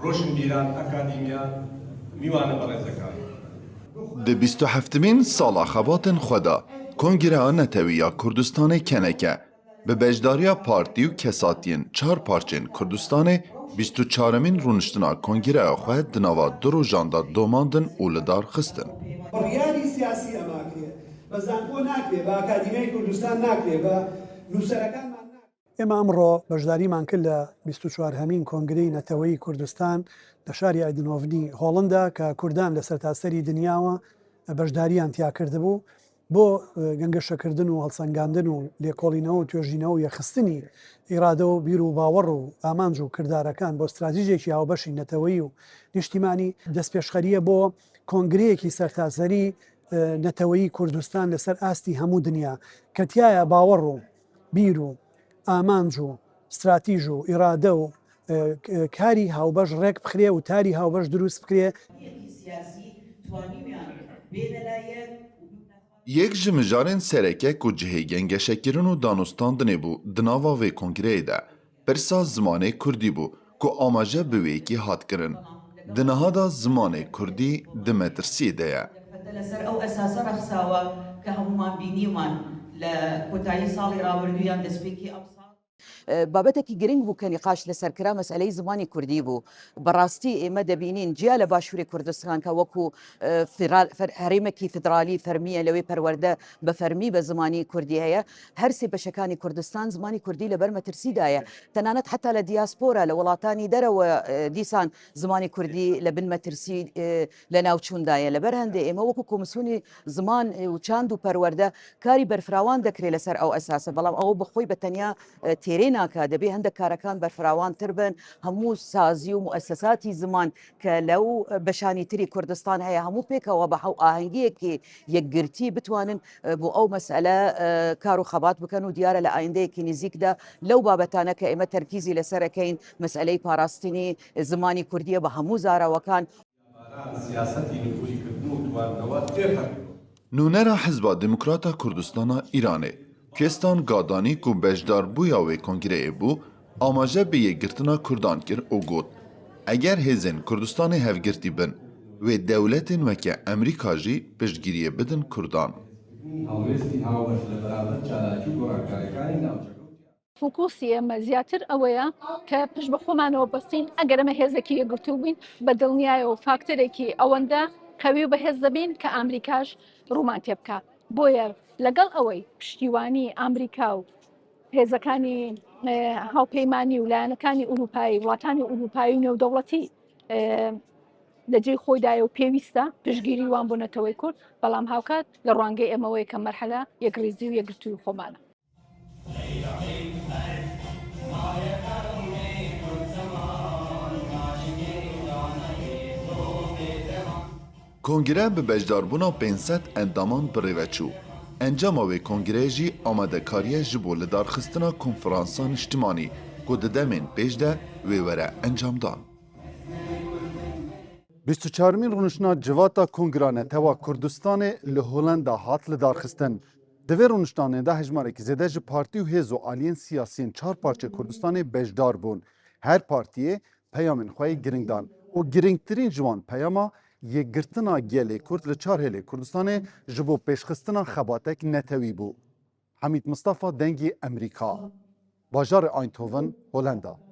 ڕۆشنبیران، ئەکادیمیا، میوانە بەڕێزەکان. Di bîst û heftmîn sala xebatên xwe de Kongreya Netewî ya Kurdistanê keneke bi beşdariya partî û kesatiyên çar parçên Kurdistanê bîst û çaremîn rûniştina kongreya xwe di nava du rojan de domandin û li dar xistin. بڕیاری سیاسی ئەمە ئەکرێ بە زانکۆ ناکرێ، بە ئەکادیمیای کوردستان ناکرێ، بە نووسەرەکانمان ناکرێ. ئێمە ئەمڕۆ بەشداریمان کرد لە 24 هەمین کۆنگرەی نەتەوەیی کوردستان لە شاری ئایدنهۆڤنی هۆڵندا کە کوردان لە سەرتاسەری دنیاوە بەشداریان تیا کردبوو بۆ گەنگەشەکردن و هەڵسەنگاندن و لێکۆڵینەوە و توێژینەوە و یەکخستنی ئیرادە و بیر و باوەڕ و ئامانج و کردارەکان بۆ ستراتیژێکی هاوبەشی نەتەوەیی و نیشتیمانی دەستپێشخەرییە بۆ کۆنگرەیەکی سەرتاسەری نەتەوەیی کوردستان لەسەر ئاستی هەموو دنیا کە تیایا باوەڕ و بیر و ئامانج و ستراتیژ و ئیرادە و کاری هاوبەش ڕێک بخرێ و تاری هاوبەش دروست بکرێ. Yek ji mijarên sereke ku cihê gengeşekirin û danûstandinê bû di nava vê kongreyê de, pirsa zimanê kurdî bû ku amaje bi wê yekê hat kirin. Di niha de zimanê kurdî di metirsiyê de ye. بابەتێکی گرنگ بوو کە نیقاش لەسەر کرا مەسئلەی زمانی کوردی بوو. بەڕاستی ئێمە دەبینین جیا لە باشووری کوردستان کە وەکو هەرێمێکی فیدرالی فەرمییە لەوێ پەروەردە بە فەرمی بە زمانی کوردی هەیە، هەرسێ بەشەکانی کوردستان زمانی کوردی لەبەر مەترسیدایە. تەنانەت حەتا لە دیاسپۆرا لە وڵاتانی دەرەوە دیسان زمانی کوردی لە بن مەترسی لەناوچووندایە. لەبەر هەندێ ئێمە وەکو کۆمسیۆنی زمان و چاند و پەروەردە کاری بەرفراوان دەکرێت لەسەر ئەو ئەساسە، بەڵام ئەوە بەخۆی بە تەنیا تێرێ ناکات، دەبێ هەندێک کارەکان بەرفراوانتر بن، هەموو سازی و موئەسەساتی زمان کە لەو بەشانی تری کوردستان هەیە هەموو پێکەوە بە هاوئاهەنگییەکی یەکگرتی بتوانن بۆ ئەو مەسئەلە کار و خەبات بکەن و دیارە لە ئایندەیەکی نزیکدا لەو بابەتانە کە ئێمە تەرکیزی لەسەر ئەکەین مەسئەلەی پاراستنی زمانی کوردییە بە هەموو زاراوەکان. سیاسەتی نکولیکردن و تواندنەوە تێپەڕیوە. Nûnera Hizba Demokrata Kurdistana Îranê, Kêstan Gadanî ku beşdarbûya wê kongreyê bû, amaje bi yekgirtina Kurdan kir û got, Eger hêzên Kurdistanê hevgirtî bin, wê dewletên weke Emrîka jî piştgiriyê bidin Kurdan. هەڵوێستی هاوبەش لە بەرامبەر چالاکی و گۆڕانکارییەکانی ناوچەکە و جیهان. فوکوسی ئێمە زیاتر ئەوەیە کە پشت بە خۆمانەوە بەستین، ئەگەر ئەمە هێزێکی یەکگرتوو بین بە دڵنیایەوە فاکتەرێکی ئەوەندە قەوی و بەهێز دەبین کە ئامریکاش ڕوومان تێبکا. بۆیە لەگەڵ ئەوەی پشتیوانی ئامریکا و هێزەکانی هاوپەیمانی و لایەنەکانی ئورووپایی، وڵاتانی ئورووپایی و نێودەوڵەتی لە جێی خۆیدایە و پێویستە پشتگیری وان بۆ نەتەوەی کورد، بەڵام هاوکات لە ڕوانگەی ئێمەوە یەکەم مەرحەلە یەکڕیزی و یەکگرتووی خۆمانە. Kongre bi beşdarbûna 500 endaman birêve çû. Encama wê kongreyê jî amadekariye ji bo lidarxistina konferansa niştimanî ku di demên pêş de wê were encamdan. Bîst û çaremîn rûniştina Civata Kongra Netewa Kurdistanê li Holenda hat lidarxistin. Di vê rûniştanê de hejmarekî zêde ji partî û hêz û aliyên siyasî yên çar parçeyê Kurdistanê beşdar bûn. Her partiyê peyamên xwe yê giring dan û giringtirîn ji wan peyama yekgirtina gelê Kurd li çar hêlê Kurdistanê ji bo pêşxistina xebatek netewî bû. Hemîd Mistefa Dengê Emrîka, bajarê Eindhoven, Holenda.